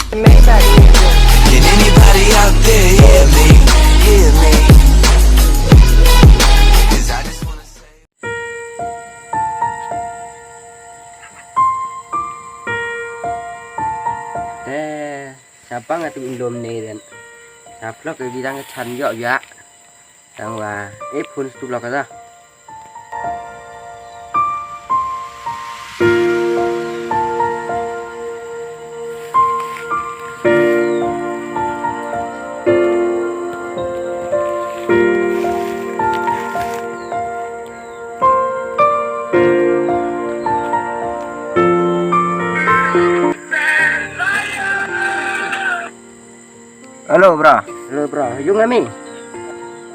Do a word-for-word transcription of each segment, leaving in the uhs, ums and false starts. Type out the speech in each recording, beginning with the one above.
Can anybody out there hear me? Hear me? 'Cause I just wanna say Te, sa pang atu indom ne den. Sa plok ke bidang ke chan yok ya. Tang wa, eh, phone stu blok ka. Hello, bro. Hello, bro. Yung ami.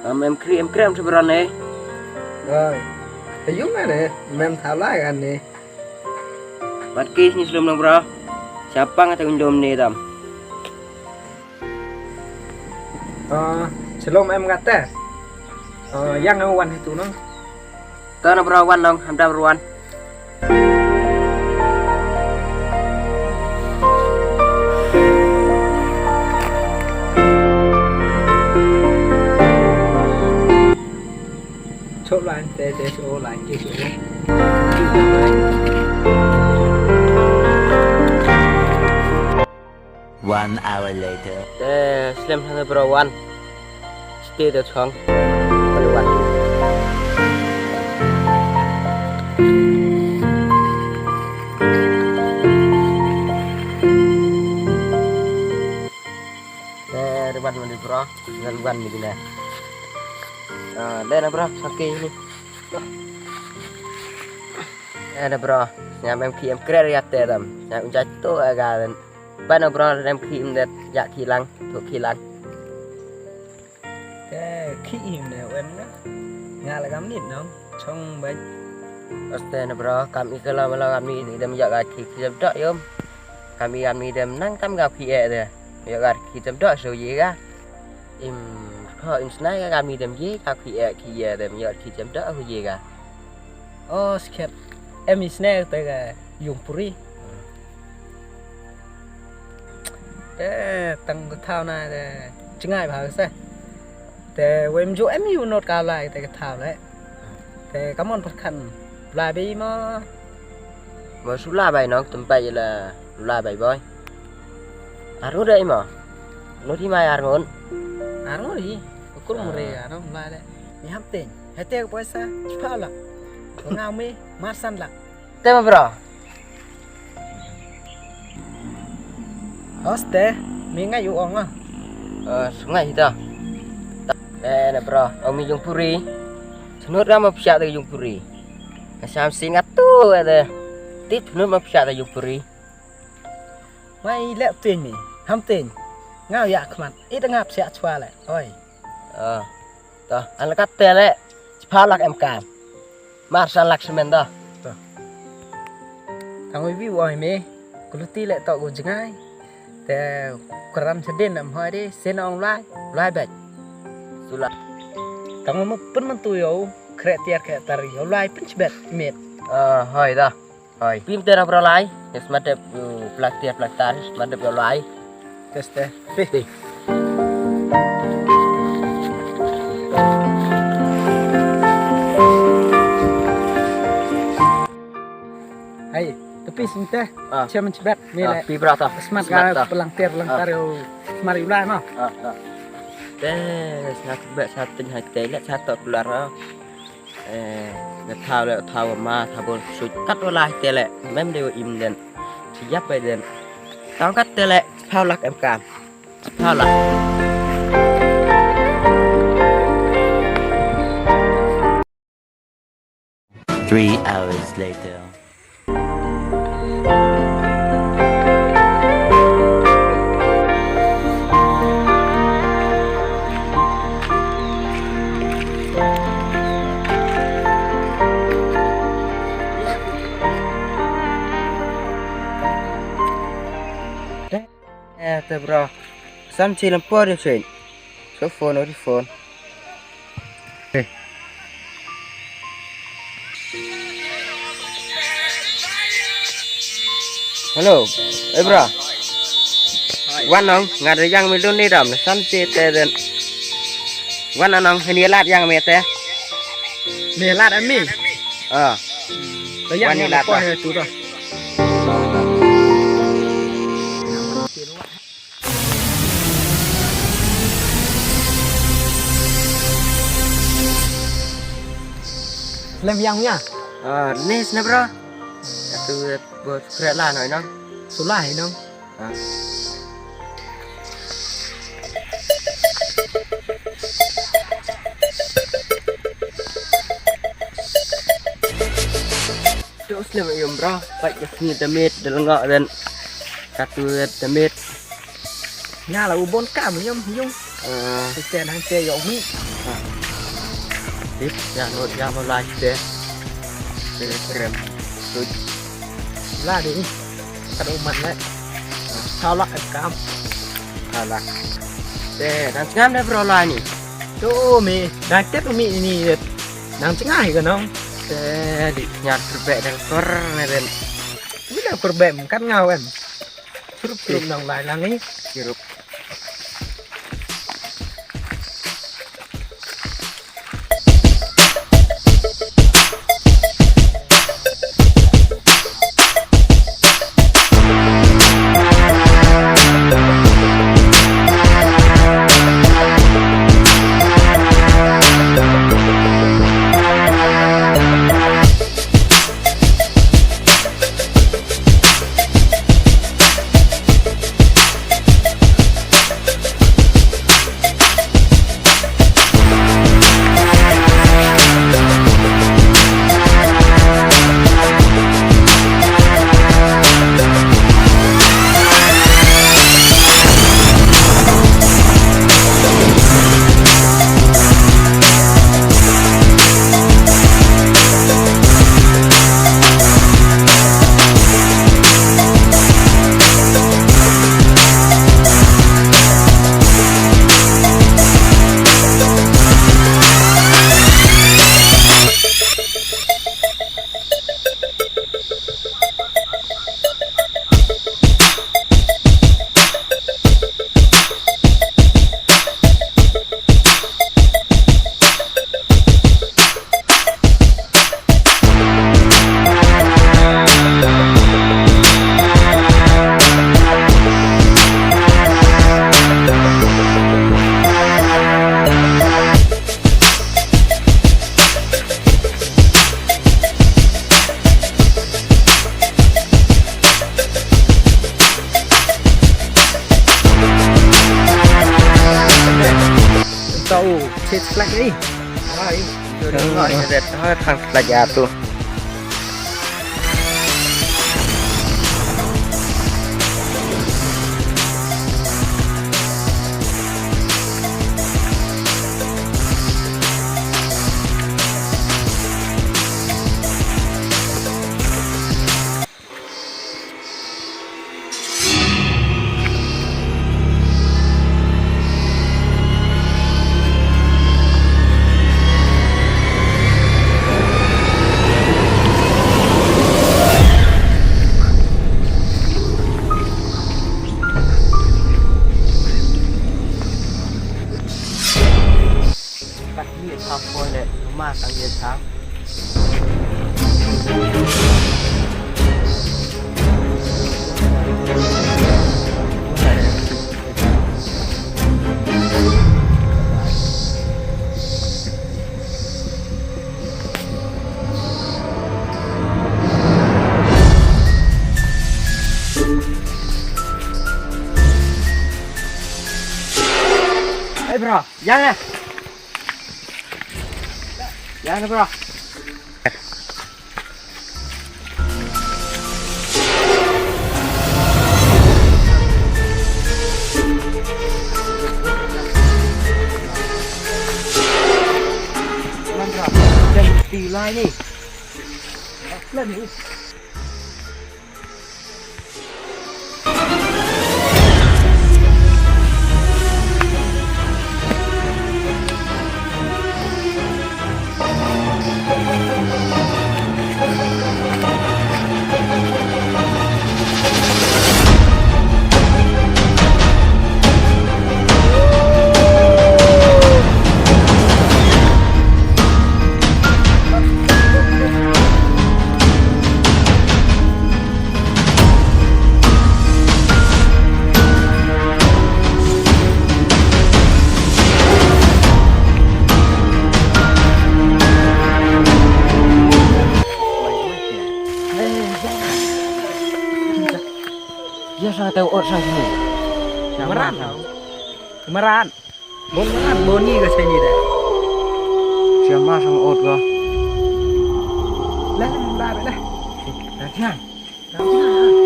Am em kri em krem se bro ne. Oi. Yung ane, mem thalai kan ne. Wat kis ni slum nang, bro. Siapa ngata undom ne tam? Ah, slum em ngata. Ah, yang em wan itu nang. Tana, bro, wan nang, hamda, bro, wan. Chop line, te, te, so, line, ke, so. One hour later. Te slem hang bro wan. Stay the song. Bro wan. Te wan mandi bro. Ngan wan ni bina. Ah, le na bro, sakhi ni. Eh na bro, sngap em ki em krer ya te dam. Sngap em jai to aga dan. Ba na bro, em ki em det ya ki lang, to ki lang. Te ki im ne wem na. Nga la gam nit nong, chong bai. Oste na bro, kam i kala mala kam i dem ya ga ki ki jab da yom. Kam i kam i dem nang tam ga ki e de. Ya ga ki jab da so ye ga. Im kho im snai ga kam i dem ye ga ki e ki e dem ya ki jab da ho ye ga. O skhet. Em i snai te ga yung puri. Te tang ka thaw na te chngai bha ka se. Te wem ju em yu not ka lai te ka thaw le. Te ka mon pat khan lai bei mo. Mo su la bai nong tum pai la la bai boy. Ar ngut dei mo. Not hi mai ar ngut. Ar ngut hi. Kur mu re ar ngut lai le. Ni ham teng. Hete ka poisa. Chipha la. Ngau mi marsan la. Te mo bro. Hoste, mi ngai u ong ah. Eh, sungai hita. Eh, na bro, ong mi yung puri. Senut ga ma psiat da yung puri. Ka sam sing atu ada. Tip senut ma psiat da yung puri. Mai lek tuin mi, ham tuin. Ngau ya khmat, it ngap siak chwa le. Oi. Ah. To, an la kat te le, chiphaw lak em kam. Mar san lak semen to. To. Tang wi wi wai me, kuluti le to gu jngai. Te kuram sedin nam hoi di, sen ong lai, lai bet. Sula. Tang mu pun mentu yo, kre tiar kre tar yo, lai pun chbet, met. Ah, hoi to. Hoi. Pim te ra bro lai. Yes, madep, uh, plak tia plak tar, yes, madep yo lai. Tes te. Pi. Pi. Hai, tapi sinte. Ah. Cia mencebet ni ah, le. Pi bro ta. Smat ka pelang tir lang tar yo. Mari ulai no. Ah, ah. Te, snak bet satin hai te le satu keluar no. Eh, nga thaw le thaw ma thaw bon suit kat wala te le mem de im den. Siap ai den. Tang kat te le phaw lak em kam. Phaw lak. Three hours later. Eh, te bro. Sam chi lam por de chen. So phone, ori phone. Hello, eh bro. Wan nong, nga da yang mi lun ni dam, san si te den. Wan nong, ni lad yang mi te. Ni lad ami. Ah. Da yang Wan ni yang lad ko dah. He tu dah. Lem yang nya. Ah, ni sini bro. Satu bos kret lah noi nong. Sulah noi nong. Ah. Terus ni mayum bro, pat ke sini demit, delengak dan satu demit. Nga la u bon kam yom yung. Ah. Te nang te yo mi. Ah. Dip ya no ya mo lai te. Te krem. Tut. La di. Ka do man le. Sa la kam. Ala. Te nang ngam de bro la ni. Tu mi, nang te tu mi ni. Nang cengah ka nong. Te di nyar kerbek dan kor ne den. Bila kerbek kan ngawen. Sirup, sirup nang lai lang ni. Sirup. Tau, cek lagi. Hai. Hai, thang lagi atu. Ka ïa tang ko ne, ma ka ïa tang. Eh bro, jangan. Ïa na bro. Lan bro. Jangan tilai ni. Lan ni. Sa te ot sa sini. Maran. Maran. Bon maran, bon ni ka sini de. Siapa sang ot ka? Lah, lah, lah, lah. Dah, dah. Dah, dah.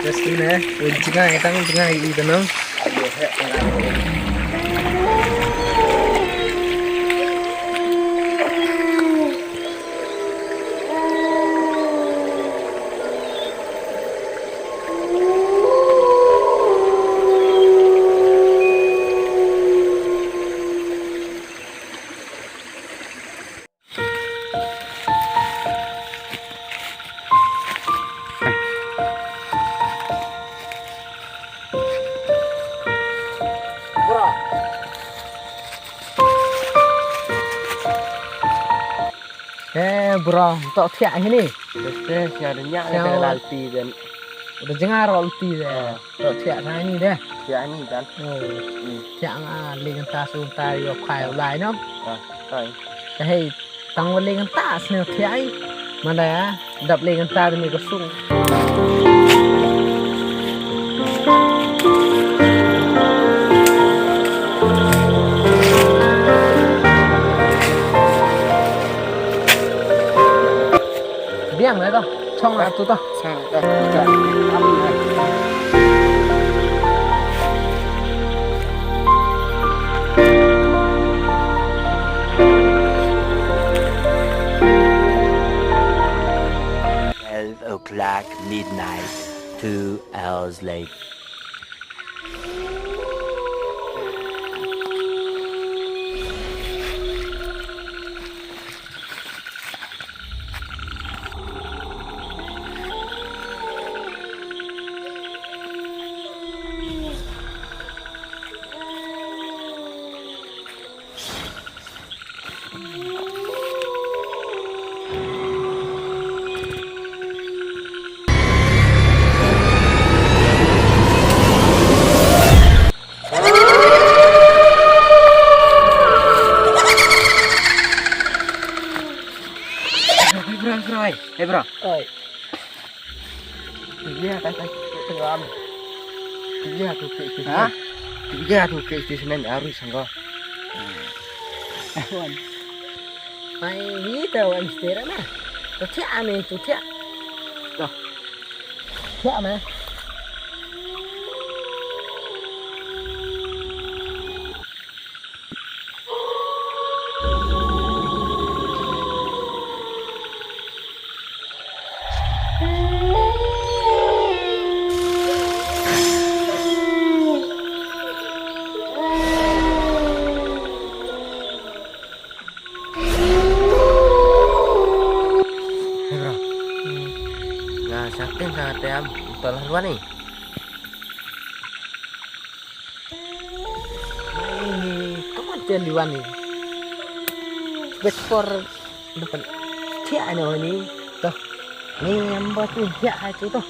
Just ni eh, ujung ai tang tengah i tanam. Eh, bro, to thiah hini. Te sia de nya de lal ti den. Udah jengar lal ti de. Ah. To thiah na hini de. Thiah hini dan. Oh. Hmm. Thiah nga ling ta su ta yo khai lai no. Ah, khai. Te hei tang wa ling ta sne thiah ai. Manda ya, dap ling ta de mi ko sung. Biang le to, chong la tu to. Chong la to. Twelve o'clock midnight, two hours later. Hey bro, hey bro. Oi. Tiga, tai, tai, tenggelam. Tiga tu ke station. Ha? Tiga tu ke station yang harus sangka. Wan. Mai ni tau ang stera na. Tu thiah ni, tu thiah. Dah. Thiah mah. Hey bro. Nga sa ten sa tem. Tol haluan ni. Mai ni, kawan chen liwan ni. Bek por dapat thiah ni ni. Toh. Ni yang buat ni thiah itu toh.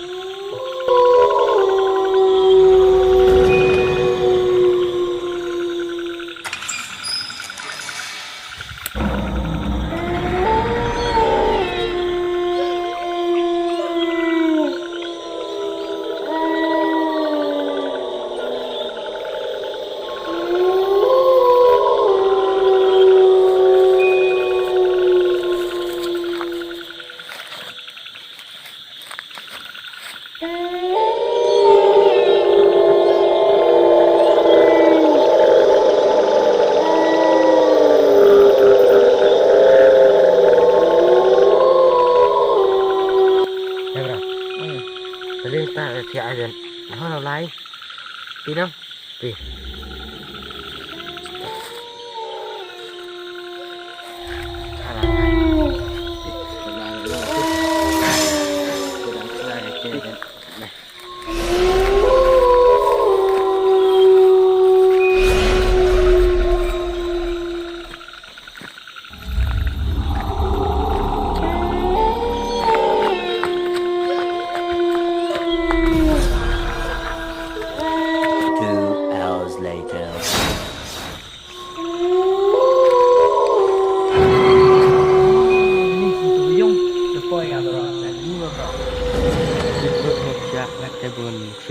Hey bro. Hmm. Tadi tak ada siapa aja. Halo lai. Pinang. Pi.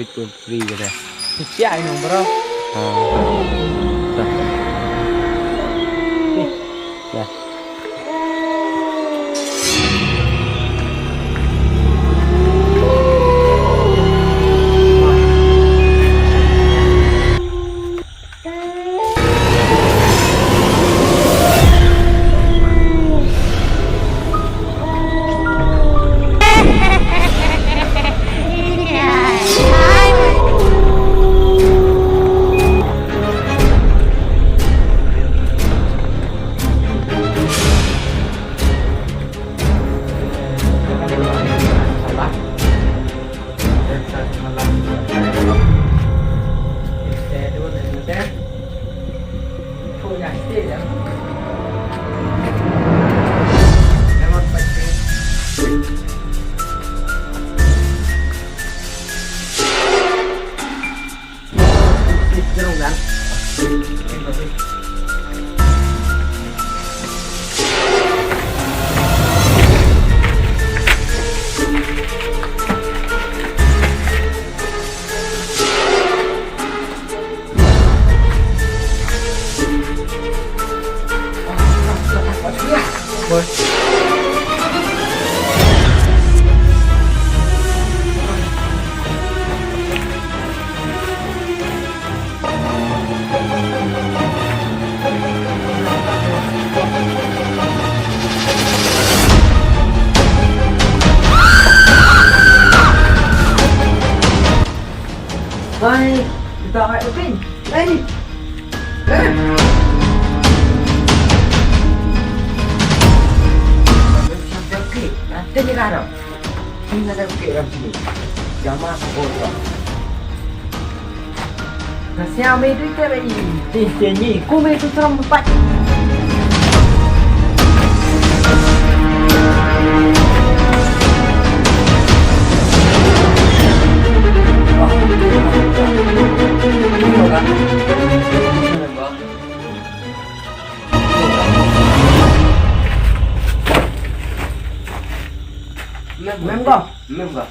Wait, two, three, kata. Siap, you know, bro. Oh. Dah. Dah. Hai, kita awak Upin. Hai. Eh. Sampai okey. Nanti ni lah. Sini ada bukit dalam sini. Jama sabo tu. Nasi ame tu ikan lagi. Teh, teh ni. Ku me tu seram empat. Mem ko? Mem ko?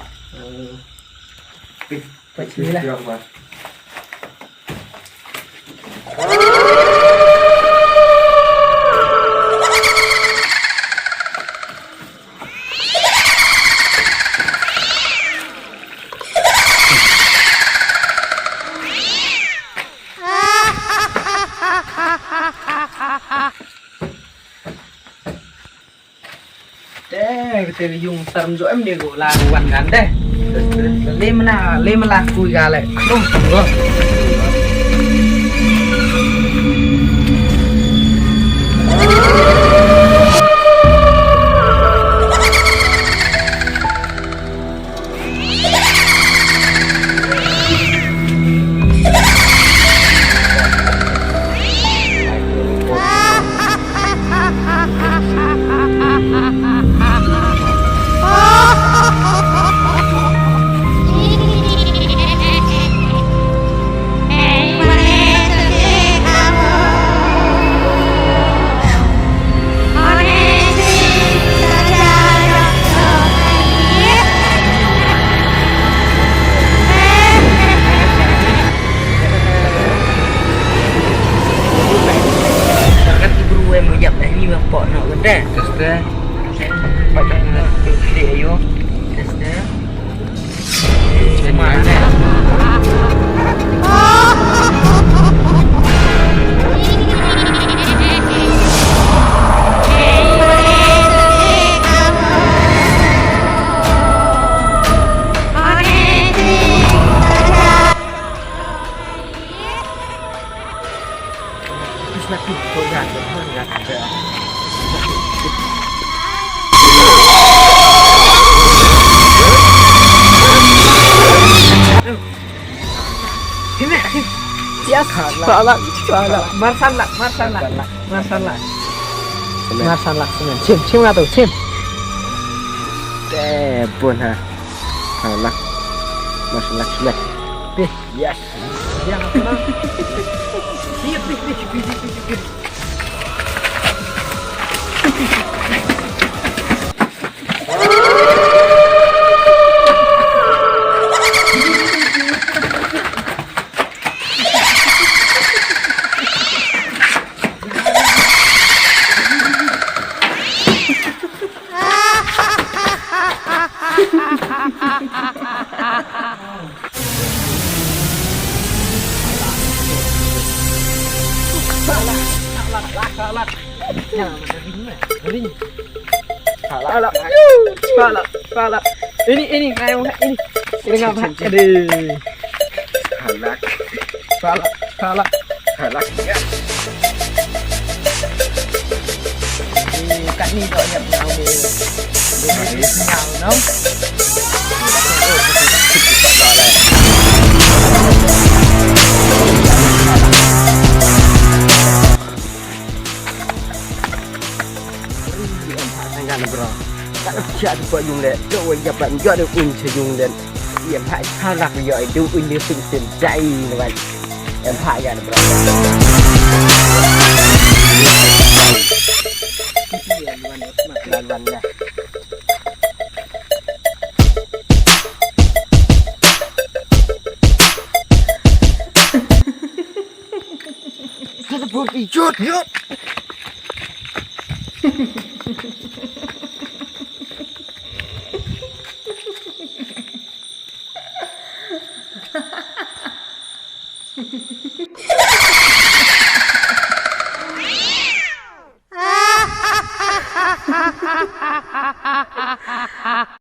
Bismillah. Te, te yung sarm jo em de go la wan gan de. Le mena, le mela kui gale. Tung tung go. Kan ibru em yap dah ni bang pok nak kata. Tester. Baca nak tu klik ayo. Tester. Yes. Salah, salah. Marsan lah, marsan lah. Marsan lah. Marsan lah. Chim, chim lah tu, chim. Deh, bun ha. Salah. Marsan lah, chim. Yes. Ring. Pala. Pala. Pala. Ini, ini, kayu ini. Ini ngapa? Aduh. Pala. Pala. Pala. Pala. Ini kat ni dok nyap nyau ni. Ini nyau, no? Em ha tang kan bro. Ka da pia tu pa yung le. Tu wa ya ban yo de un che yung le. Em ha sa lak yo de un de sing sing jai ne ban. Em ha ya bro. Lan lan ya. Telepon ijot. Ijot.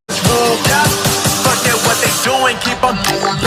Look up, forget what they doing, keep on moving.